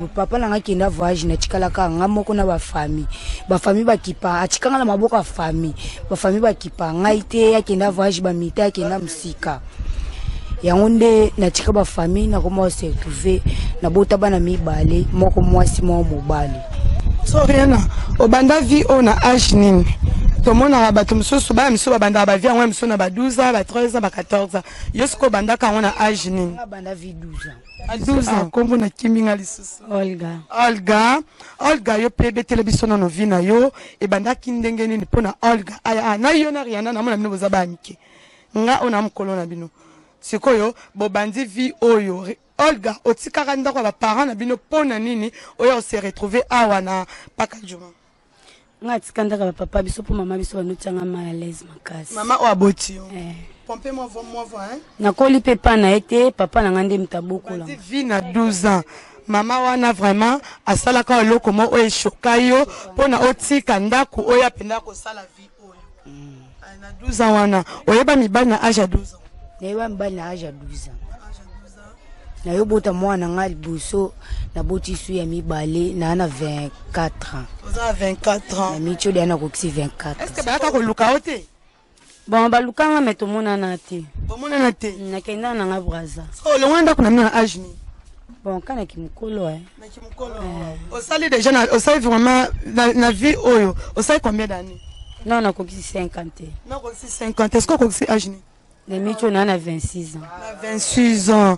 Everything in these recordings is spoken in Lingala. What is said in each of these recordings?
Papa na nga akenda voyage, natikala kaka nga moko na bafamille. Bafamille bakipa, atika nga na maboko ya famille. Bafamille bakipa ngai te, akenda voyage bamita, akenda mosika. Yango nde natika bafamille, nakoma se retrouver nabota bana mibale, moko mwasi moko mobali. So Rihanna, obanda vie oyo na age nini? Tomonaka bato mosusu bana misusu babandaka bavie yango ya misusu na ba 12 ans, ba 13 ans, ba 14 ans. Yo sikoyo obandaka yango na age nini? Abanda vie 12 ans. À 12 ans, kombo na kimi nga lisusu. Olga. Olga, Olga yo pe betela biso nano vie na yo ebandaki ndenge nini pona Olga? Aya ah, na yo na Rihanna na mona bino boza ba mike. Nga ona mukolo na bino. Sikoyo bobandi vie oyo Olga otikaka ndako ya ba parents na bino pona nini oya se retrouver awa na Pakadjuma? Nga atika ndaka ba papa biso po mama biso bando tianga mal à l'aise makasi. Mama oyo aboti yo. Eh. Pompe moi voix moi voix hein. Nakoli pe pa na ye te, papa na nga nde moto abokola. Bandi vie na 12 ans. Mama wana vraiment asalaka eloko moko oyo eshoka yo pona otika ndako oyo apenda kosala vie oyo. Mm. Na 12 ans wana oyeba mibali na age ya 12 ans. Nayeba mibali na age ya 12 ans. Nayobota mwana na ngai liboso, naboti su ya mibale naa na 24 ans. Oza na 24 ans. Na micho deya nakokisi 24. Est-ce que bayaka koluka yo te? Bon, balukanga me tomonana te. Bomonana te? Nakenda na nga Brazza. So olongwa ndako na bino na age nini? Bon, ka na kimokolo eh. Na kimokolo. Eh. Osali déjà na osali vraiment na, na vie oyo, osali combien d'années? Non, nakokisi 50 te. Nakokisi 50. Est-ce que okokisi age nini? Na micho na na 26 ans. Na 26 ans.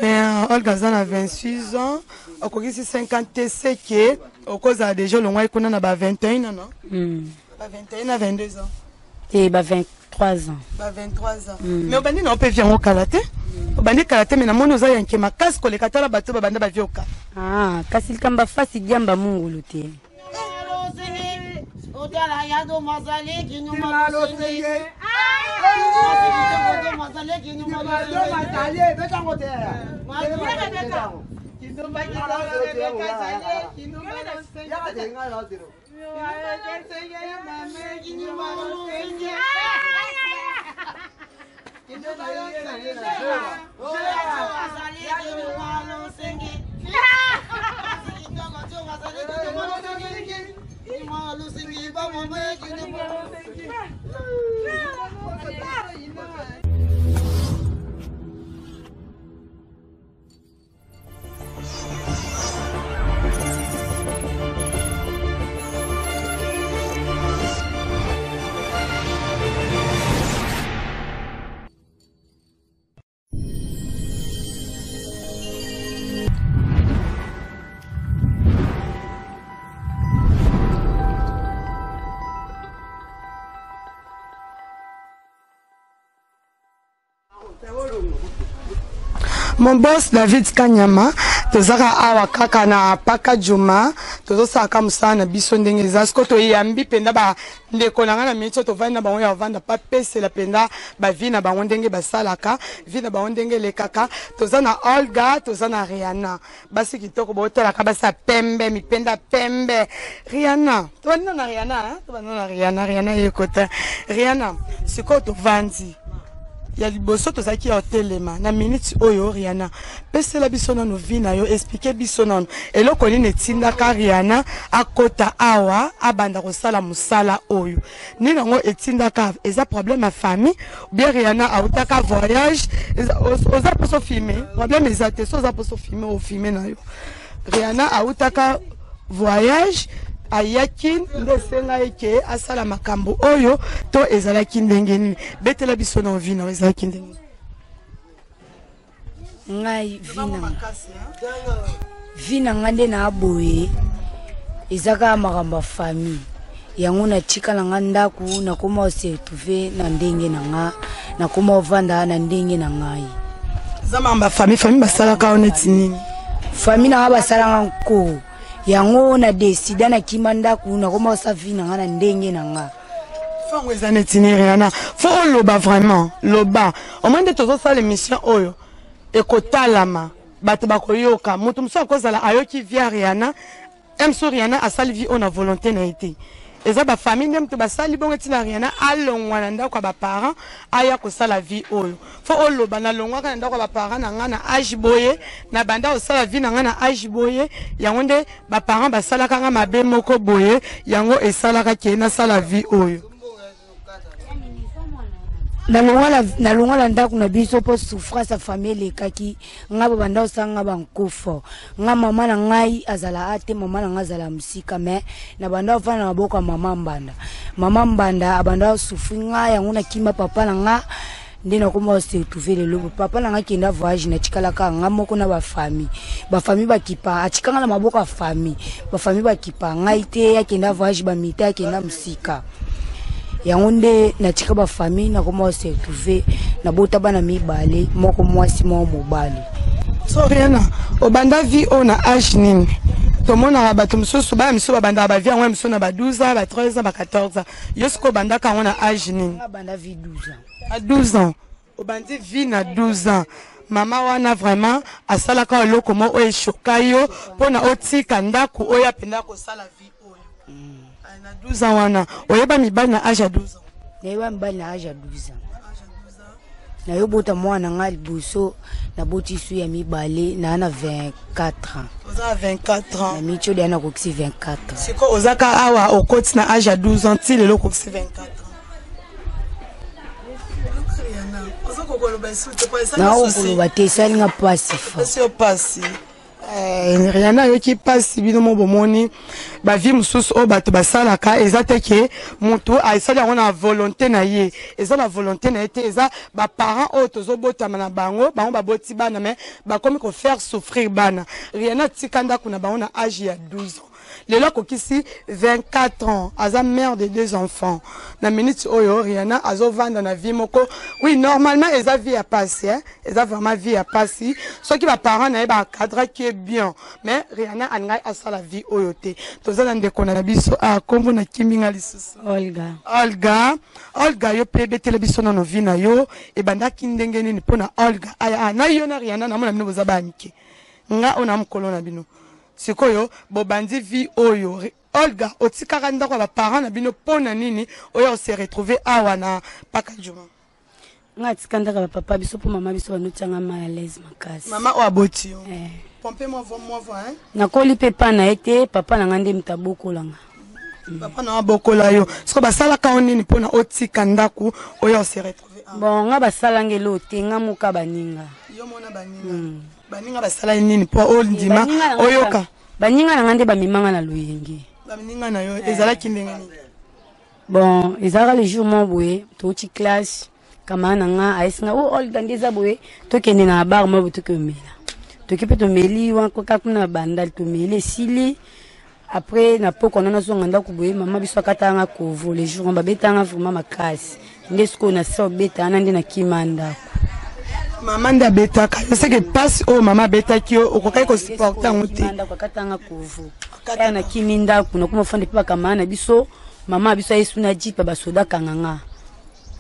Eh, Olga aza na 26 ans, okokisi 50 te seke okozala déjà olongwaki kuna na ba 21 ans non? Mm. Ba 21 na 22 ans. Te ba 23 ans. Ba 23 ans. Mm. Mais obandi na ope vie yango kala te? Obandi kala te mais namoni oza yanke makasi koleka tala bato babanda ba vie okala. Ah, kasi likambo fasi diamba mungulu te. Mon boss David Kanyama, tozaka awa kaka na Pakadjuma, tozosalaka mosala na biso ndenge eza. Siko toyambi mpenza ba ndeko na ngai na miniti oyo tovandi na bango ya kovanda bapesela mpenza ba vie na bango ndenge basalaka, vie na bango ndenge elekaka. Toza na Olga, toza na Rihanna, basi kitoko botalaka, basi ya pembe, mipenda pembe. Rihanna, tovandi na Rihanna, hein? Tovandi na Rihanna, Rihanna ye kota. Rihanna, sikoyo tovandi ya liboso tozalaki ya otelema na minute oyo. Rihanna, pesela biso nano vie na yo, explique biso nano eloko nini etindaka Rihanna akota awa abanda kosala mosala oyo. Nini yango etindaka? Eza problème ya famille ou bien Rihanna autaka voyage? Oza mposo filme, problème eza te. So oza mposo filme, ofilme na yo. Rihanna autaka voyage ayaki nde esenga ye ke asala makambo oyo, to ezalaki ndenge nini? Betela biso na vie na ezalaki ndenge nini? Ngai vie na ngai nde na boye eza kaka makambo ya famille. Yango natika na nga ndako, nakoma se retrouver na ndenge na nga, nakoma ovanda na ndenge na ngai. Eza makambo ya famille. Famille basalaka yo neti nini? Famille na nga basalaka nko yango na desida nakima ndako, nakoma osala vie na nga na ndenge na nga. Fango eza neti nini Rihanna? Fo oloba vraiment, loba. Omoni nde tozosala émission oyo ekotalama, bato bakoyoka. Moto mosusu akozala ayoki via Rihanna, mso Rihanna asali vie oyo na volonté na ye te. Eza ba famille nde mutu basali bongo ti na Rihanna alongwa na ndako ya ba parents aya kosala vie oyo. Faut oloba nalongwaka na ndako ya ba parents na nga na age boye, na banda kosala vie na nga na age boye, yango nde ba parents basalaka nga mabe moko boye, yango esalaka ke nasala vie oyo. Nalongwa na ndako na biso mpo souffrance ya famille elekaki ngai, babanda kosala ngai bankufa. Ngai mama na ngai azala a te, mama na ngai azala mosika, mais nabanda kofanda na maboko ya mama Mbanda. Mama Mbanda abanda kosouffrir ngai, yango nakima papa na ngai, nde nakoma kose retrouve lelo. Papa na ngai akenda voyage, natikalaka ngai moko na bafamille. Bafamille bakipa, atikanga na maboko ya famille. Bafamille bakipa ngai te, akenda voyage, bamita akenda mosika, yango nde natika bafamille, nakoma kose retrouve, nabota bana mibale, moko mwasi, moko mobali. So Rihanna, obanda vie oyo na age nini? Tomonaka bato mosusu, bana misusu babandaka bavie yango ya mosusu na ba 12 ans, ba 13 ans, ba 14 ans. Yo sikoyo obandaka yango na age nini? Banda vie 12 ans. À 12 ans obandi vie? Na 12 ans mama wana vraiment asalaka eloko moko oyo eshoka yo mpona otika ndako oyo apenda kosala vie oyo? Na 12 ans wana oyeba mibali na age ya 12 ans? Nayeba mibali na age ya 12 ans. Nayobota mwana na ngai liboso, naboti su ya mibale, naa na 24 ans. Oza na 24 ans? Na miti oyo deya nakokisi 24 ans. Sikoyo ozaka awa, okoti na age ya 12 ans ti lelo okokisi 24 ans. Nakokoloba te, esalinga mpasi fa. Epesi yo mpasi. Rihanna ayoki mpasi. Bino mo bomoni bavie mosusu oyo bato basalaka, eza te ke motu asali yango na volonté na ye, eza na volonté na ye te, eza baparent oyo tozobotama na bango, bango baboti bana mais bakomi kofaire souffrir bana. Rihanna atika ndako na bango na age ya 12 ans, lelo akokisi 24 ans, aza mère de deux enfants. Na minute oyo Rihanna azovanda na vie moko, oui, normalement eza vie ya pasi, eh? Eza vraiment vie ya pasi. Soki baparent na ye baencadraki ye bien, mais Rihanna alingaki asala vie oyo te. Toza na ndeko na biso a kombo na kiminga lisusu. Olga. Olga, Olga, yo mpe betela biso nano vie na yo ebandaki ndenge nini mpona Olga aya na yo na Rihanna. Namona bino boza bana mike, nga oyo na mokolo na bino. Sikoyo bobandi vie oyo. Olga, otikaka ndako ya baparent na bino mpo na nini oyo ose retrouve awa na Pakadjuma? Nga atika ndako ya bapapa biso mpo mama biso bandotianga mal à l'aise makasi. Mama oyo aboti yo? Eh. Pompe moi voix, moi voix, hein? Nakoli mpe pa na ye te, papa na nga nde moto abokolanga. Papa na abokola yo. Siko basalaka yo nini mpona otika ndako oyo ose retrouve awa? Bon, nga basalanga elo te, nga moka baninga. Yo mona baninga. Baninga basala ye nini mpo ondima Baninga na nga- oyoka? Baninga na nga nde bamemanga na loyenge. Baninga na yo ezalaki ndenge nini? Bon, ezalaka le jour moko boye, touti classe, camarade na nga ayesi nga: "O Olga, nde eza boye, tokende na bar moko boye, tokomela." Toki mpe tomeli wana kaka kuna na Bandali, tomeli esili. Après na pokwa wana nazonga ndako boye, mama biso akataka nga kovo. Le jour wana babetanga vraiment makasi, nde sikoyo na sa obeta wana nde nakima ndako. Mama nde abetaka yo? Seke mpasi oyo mama abetaki yo, okokaki kosupporte yango te? Ndako akatanga kovo ya, nakimi ndako, nakoma fanda mpe bakamara na biso. Mama na biso ayesu na jipe basoda akanga nga,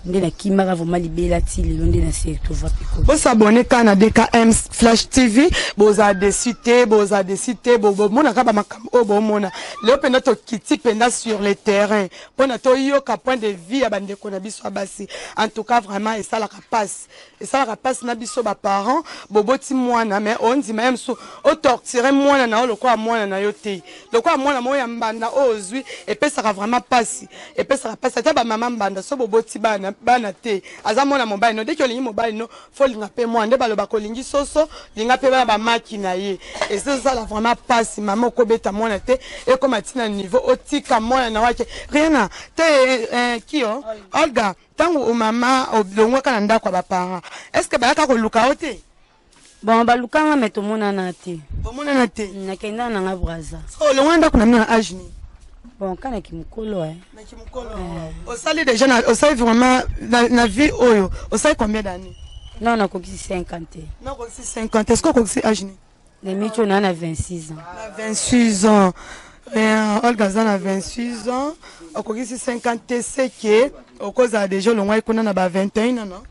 nde nakimaka vraiment libela ti lelo nde na se retrouva piko. Bosabone kaka na DKM Flash TV, bozala déçus te, bozala déçus te. Bomonaka bamakambo oyo bomona lelo mpenza, tokiti mpenza sur le terrain mpona toyoka point de vue ya bandeko na biso ya basi. En tout cas vraiment esalaka mpasi, esalaka mpasi na biso baparent. Boboti mwana mais ondima ye mosusu otorture mwana na yo lokola mwana na yo te, lokola mwana moko ya mbanda oyo ozwi. Epesaka vraiment mpasi, epesaka mpasi. Ata bamama mbanda, so boboti bana, bana te, aza mwana mobali no deki olingi mobali no, fo olinga mpe mwana. Nde balobaka olingi soso, linga mpe bana bamaki na ye. Ezosala vraiment mpasi. Mama okobeta mwana te, ekóma ntina niveau otika mwana na wake. Riana te, kio Olga, ntango mama olongwaka na ndako ya baparent, est ce que bayaka koluka yo te? Bon, balukanga me tomonana te. Bomonana te? Nakendaka nanga Braza. So olongwa ndako na bino na age nini? Bon, kanaki mokolo, eh. Naki mokolo. Osali déjà na, osali vraiment na vie oyo osali combien d'années? Non, nakokisi 50 te. Nakokisi 50. Est ce que okokisi age nini? Na miti oyo naa na 26 ans. Na 26 ans. Olga aza na 26 ans, okokisi 50 te, seke okozala déjà olongwaki kuna na ba 21 ans, non?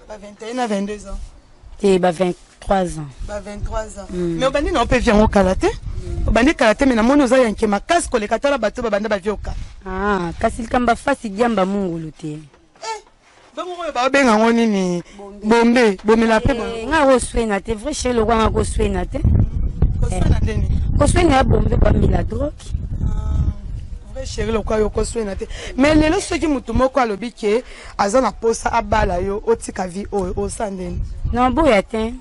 Ba 21 na 22 ans. Te, ba 23 ans. Ba 23 ans. Mais obandi na yo mpe vie yango kala te. Obandi kala te, me namoni oza yanke makasi koleka. Tala bato babanda bavie okala. Ah, kasi likambo afasi diamba mungulu te. Bongo oyo baobenga yango nini? Bombe bomela mpe. Eh, nga koswena te, vrai chéri, lokwa nga koswena te. Koswena ndeni? Koswena ya bombe, bamela drogue. Vrai chéri, lokwa yo koswena te, mais lelo soki motu moko alobi ke aza na posa abala yo, otika vie oyo, osa ndeni? Na boya te,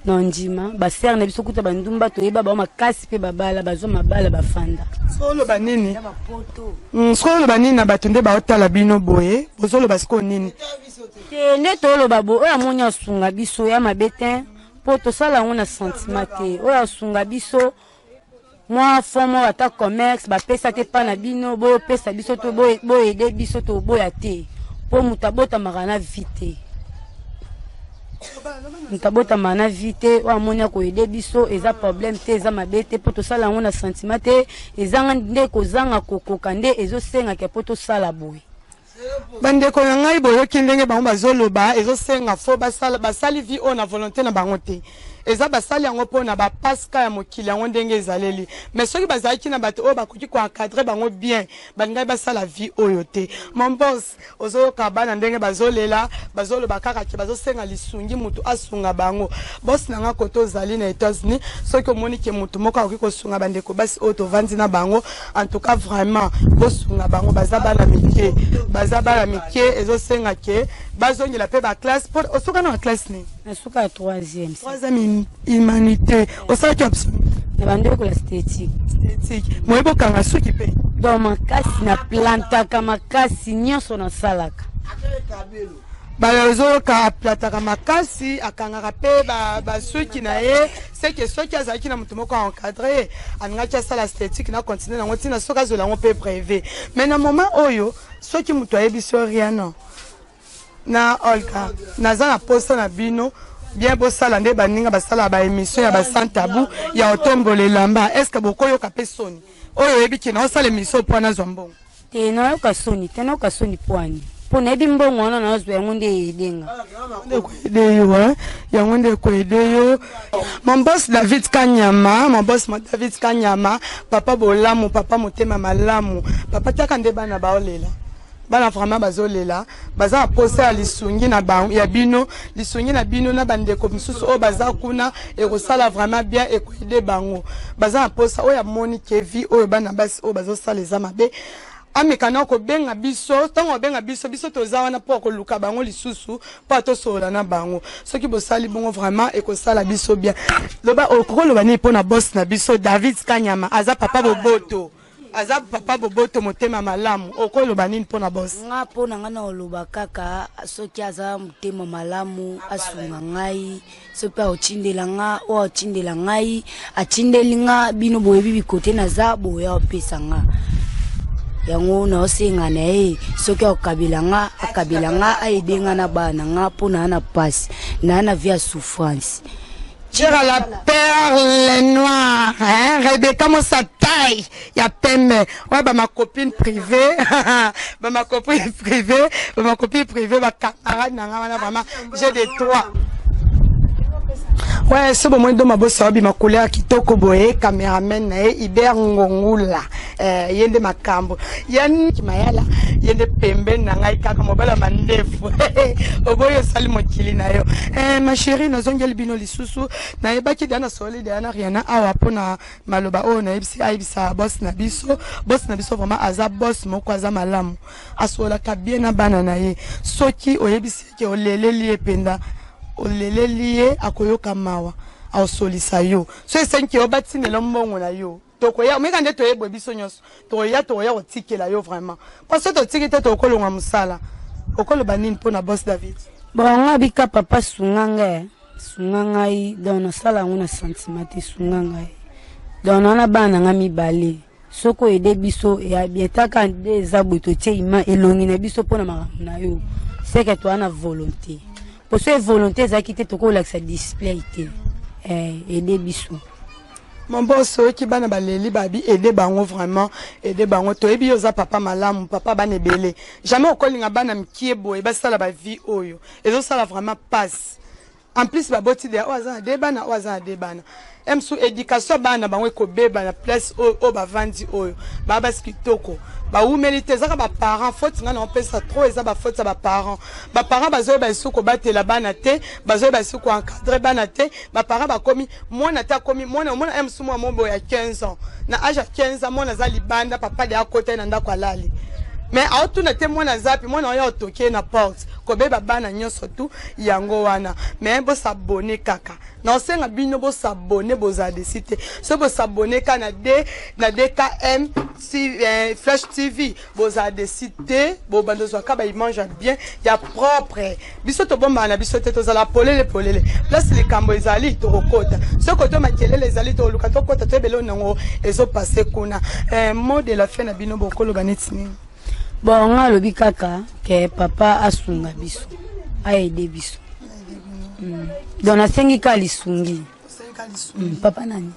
na ndima basere na biso kuta bandumba toyeba bao makasi mpe babala, bazwa mabala, bafanda. Soki oloba nini? Soki oloba nini na bato nde baotala bino boye, bozoloba sikoyo nini? Te, nde toloba boye, oyo amoni asunga biso ya mabe te, mpo tosala yango na sentiment te. Oyo asunga biso mwa fond moko, ata commerce bapesa te mpa na bino, boyopesa biso to boyede biso, toboya te, mpo moto abotamaka na vie te, moto abotamaka na vie te. Oyo amoni akoyede biso, eza problème te, eza mabe te, mpo tosala yango na sentiment te. Ezanga nde kozanga kokoka nde ezosengaka mpo tosala boye. Bandeko na ngai, boyoki ndenge bango bazoloba. Ezosenga fo basala, basali vie oyo na volonté na bango te, eza basali yango mpona bapaska ya mokili yango ndenge ezaleli. Mais soki bazalaki na bato oyo bakoki koencadrer bango bien, balingaki basala vie oyo te. Mon boss, ozoyoka bana ndenge bazolela, bazoloba kaka ke bazosenga lisungi, motu asunga bango. Boss na nga, kote ozali na États-Unis, soki omoni ke motu moko akoki kosunga bandeko basi oyo tovandi na bango, en tout cas vraiment bosunga bango. Baza bana mike, baza bana mike, ezosenga ke bazongela mpe baclasse. Po osoka na baclasse nini? Nasuka ya troisième. Troisième humanité. Osalaki option? Na bandeko ya esthétique. Esthétique, moyebi okanga suki mpe? Donc makasi, na plantaka makasi, nyonso nasalaka. Bazoyoka, aplataka makasi, akangaka mpe basuki na ye. Seke soki azalaki na moto moko encadre, alingaki asala esthétique na continue nango ntina soki azwela yango mpe brevet. Mais na moment oyo, soki moto ayebi so rien na Olga, naza na posa na bino bien, bosala nde baninga basala baémission ya basans tabou ya otombola elamba, est ce que bokoyoka mpe soni oyo oyebi ke naosala émission mpo nazwa mbongo? Te, nayoka soni te. Nayoka soni pwani? Mpo nayebi mbongo wana nazwa yango nde eyedenga. Nde ekoyede yo, yango nde ekoyede yo. Mon boss David Kanyama, mon boss David Kanyama, papa bolamu, papa motema malamu, papa tiaka nde bana baolela. Bana vraiment bazolela, baza na posa ya lisungi na ya bino, lisungi na bino na bandeko mosusu oyo baza kuna, ekosala vraiment bien, ekoyede bango. Baza na posa. Oyo amoni ke vie oyo bana basi oyo bazosala eza mabe, ameka na kobenga biso. Ntango abenga biso, biso toza wana mpo koluka bango lisusu mpo atosolola na bango. Soki bosali bongo, vraiment ekosala biso bien. Loba, okoloba nini mpo na boss na biso David Kanyama? Aza papa boboto, aza papa boboto, motema malamu. Okoloba nini mpo na boss? Nga, mpo na ngai, na oloba kaka soki aza motema malamu, asunga ngai. Soki mpe aotindela nga, oyo aotindela ngai, atindeli nga bino, boyebi bikote naza boye, aopesa nga yango. Naosenga na ye, soki akokabela nga, akabela nga, aede nga na bana nga, mpo naa na pasi, naa na vie ya souffrance. Tira la perle noire, hein? Rebecca Mosatai, ya pembe. Ouais, bah, ma copine privée, bah, ma copine privée, bah, ma copine privée, ba camarade, nanga, wana, vraiment, j'ai des trois. Ouais, so bomoi do mabosa obima couleur kitoko boye, cameraman na ye Iber Ngongula. Eh, ye nde makambo. Yani Mayala, ye nde pembeni na ngai kaka mobala mandefu. Oboyi osali mokili na yo. Eh, ma chérie, nazongeli bino lisusu. Nayebaki deya, nasololi deya na Riana awa mpona maloba oyo nayebisi ayebisa boss na biso. Boss na biso vraiment aza boss moko aza malamu, asololaka bien na bana na ye. Soki oyebisi ke oleleli ye mpenza, oleleli ye, akoyoka mawa, aosolisa yo. So esengi yo batinela mbongo na yo, tokoya omeka nde toyebwe biso nyonso, tokoya, tokoya kotikela yo vraiment, parce que totiki te, tokolonga mosala. Okoloba nini mpo na boss David? Bon, nga bika papa, sunga ngai, sunga ngai. Donc nasala yango na sentiment te, sunga ngai. Donc naa na bana na ngai mibale, soki oyede biso ya bien, taka nde eza boye, totie ima elongi na biso mpona makambo na yo, seke toza na volonté. Po so volonté ezalaki te, tokolakisa display te. Ede biso. Mon boss, soki bana baleli, babi aide bango, vraiment aide bango. Toyebi yo oza papa malamu, papa bana ebele. Jamais okolinga bana mikie boye basala bavie oyo ezosala vraiment passe. En plus baboti deya oyo aza na de bana, oyo aza na de bana. Msu éducation ya bana na bango ekobeba na place oyo oyo bavandi, oyo baa basi kitoko bawumeli te. Ezaka baparent faute, ngai naopesa trop, eza bafaute ya baparent. Baparent bazoyeba lisusu kobatela bana te, bazoyeba lisusu koencadre bana te. Baparent bakomi mwana te, akomi mwana, omona msu mwa mobo ya 15 ans, na age ya 15 ans mwana aza libanda, papa de akota ye na ndako, alali, mais aotuna te mwana aza pi, mwana oyo otoki ye na porte. Kobeba bana nyonso tu yango wana. Mais bosabone kaka, naosenga bino bosabone, bozala déçus te. So bosabone kaka na d na DKM Flash TV, bozala déçus te. Bobanda ozwaka baimage ya bien, ya propre. Biso tobombaka na biso te, tozala polele polele. Place likambo ezali, tokokota. Soki koto makelele ezali, tokoluka tokota, toyebele oyo nango ezopase kuna. Mot de la fin na bino, bokoloba neti nini? Bon, nga alobi kaka ke papa asunga biso, aide biso. Donc nasengi kaka lisungi. Papa nani,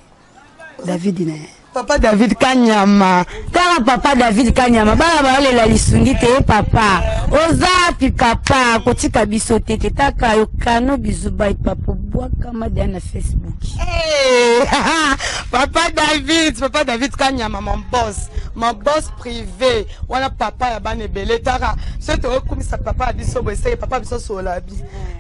David na ye. Papa David Kanyama. Kaka papa David Kanyama, bana baolela lisungi te. Papa, oza pi? Papa, kotika biso te te, taka yo kano bizu. Bai papa, obwakama deya na Facebook. Hey, papa David, papa David Kanyama, mon boss, mon boss privé wana, papa ya bana ebele. Taka soki tokokumisa papa ya biso boye, seke papa biso solola bi.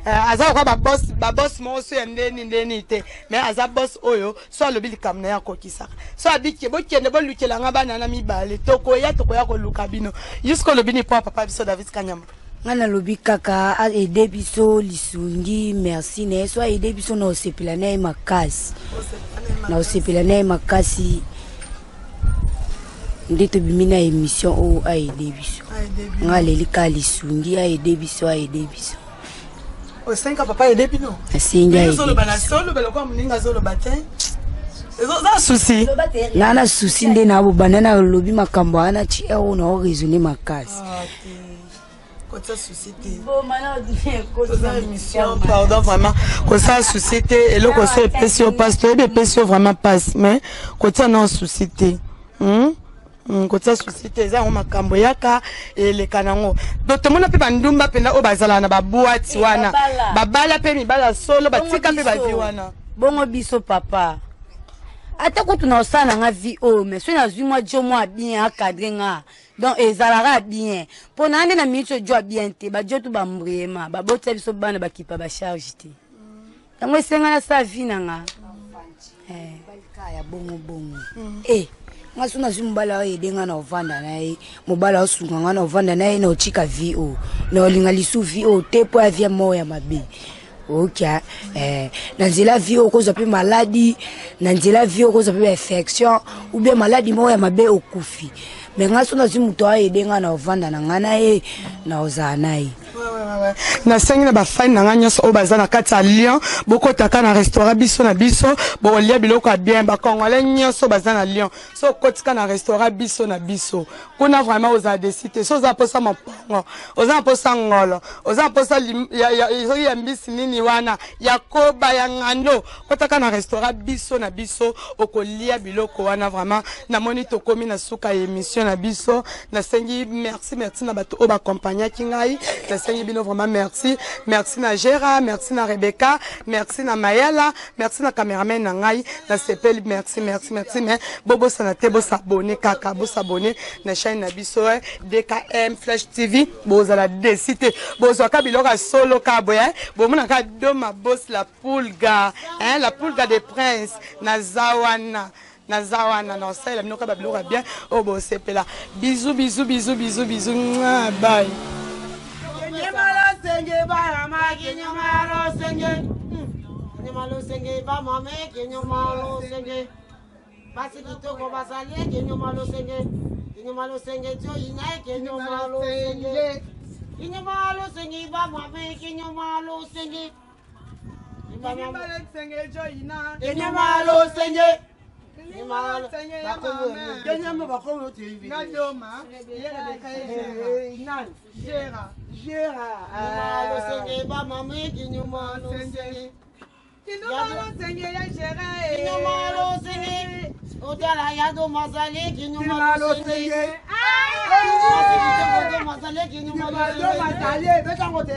Aza lokwa baboss, baboss moko so ya ndeni ndeni te, mais aza boss oyo so alobi likambo na ye, akokisaka. So abiki, bokende bolukelanga bana na mibale, tokoya, tokoya koluka bino. Jusque olobi ni mpo papa biso David Kanyama? Ngai nalobi kaka aide biso, lisungi, merci na ye. So aide biso, na osepela na ye makasi, na osepela na ye makasi. Nde tobimi na émission oyo, aide biso. Ngai aleli kaka lisungi, aide biso, aide biso. Osenga papa aide bino? Asengi aide. Ozoloba na se, oloba lokola moninga azoloba te, eza souci. Nga na souci nde na bobanda, nalobi makambo wana ti oyo na oraisonne makasi. Kotia souci te, toza émission, pardon, vraiment kosala souci te. Eloko so epesi yo mpasi, toyebi epesi yo vraiment mpasi, mais kotia na souci te, Kotia souci te, eza yango makambo eyaka, eleka nango. Donc tomona mpe bandumba mpenza oyo bazalaka na baboîte wana, babala mpe mibala solo, batika mpe bavie wana. Bongo biso, papa, ata kutu na osala na nga vie oyo, mais soki nazwi mwa jo mwa bien encadre nga, donc ezalaka bien. Mpo na nde na miniti oyo jo ya bien te, bajo tu bambriema, babotia biso bana, bakipa bacharge te. Yango esenga nasala vie na nga. Balika ya bongo bongo e nga so nazwi mobali oyo aide nga na ovanda na ye, mobali aosunga nga na ovanda na ye, na otika vie oyo, na olinga lisu vie oyo te, mpo ya vie moko ya mabe. Okia na nzela vie oyo okozwa mpe maladi, na nzela vie oyo okozwa mpe bainfection ou bien maladi moko ya mabe, okufi. Mais nga so nazwi moto aide nga na ovanda na ngai na ye, na ozala na ye. Nasengi na bafani na ngai nyonso oyo baza na kati ya Lyon, bokotaka na restaurant biso na biso, bokolia biloko ya bien. Bacongolais nyonso baza na Lyon, so okotika na restaurant biso na biso kuna, vraiment ozala déçu te. So oza na mposa mopongo, oza na mposa ngolo, oza na mposa soki ya mbisi nini wana, ya koba, ya ngando, kotaka na restaurant biso na biso, okolia biloko wana. Vraiment namoni tokomi na suka ya émission na biso. Nasengi merci, merci na bato oyo baaccompagnaki ngai. Nasengi bino vraiment merci. Merci na Gera, merci na Rebecca, merci na Mayala, merci na cameraman na ngai. Nasepeli, merci, merci, merci. Mais bobosana te, bosabone kaka, bosabone na chaîne na biso DKM Flash TV. Bozala déçus te, bozwaka biloko ya solo ka boye. Bomonaka Doma Bos, la pulga, hein, la pulga des princes. Naza wana, naza wana, na osalela bino kaka babiloko ya bien oyo bosepela. Bisous, bisous, bisous, bisous, bisous. Mwah, bye. Kinyamalo ba kinyamalo senge, kinyamalo senge ba mame, kinyamalo senge basi kitoko bazali, kinyamalo senge, kinyamalo senge joyina, kinyamalo senge, kinyamalo senge ba mame, kinyamalo senge. Kinyamalo senge. Kenyama bakomi TV. Nadoma ye Rebeka ye Nani? Gera, Gera. Kinyamalo senge ba mame, kinyamalo senge. Kinyamalo senge ya Gera. Kinyamalo senge. Otala yado mazali, kinyamalo senge. Basi kitoko mazali, kinyamalo senge. Mazali betango te.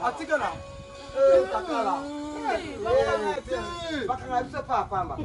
Atikala takala bakanga biso papamba.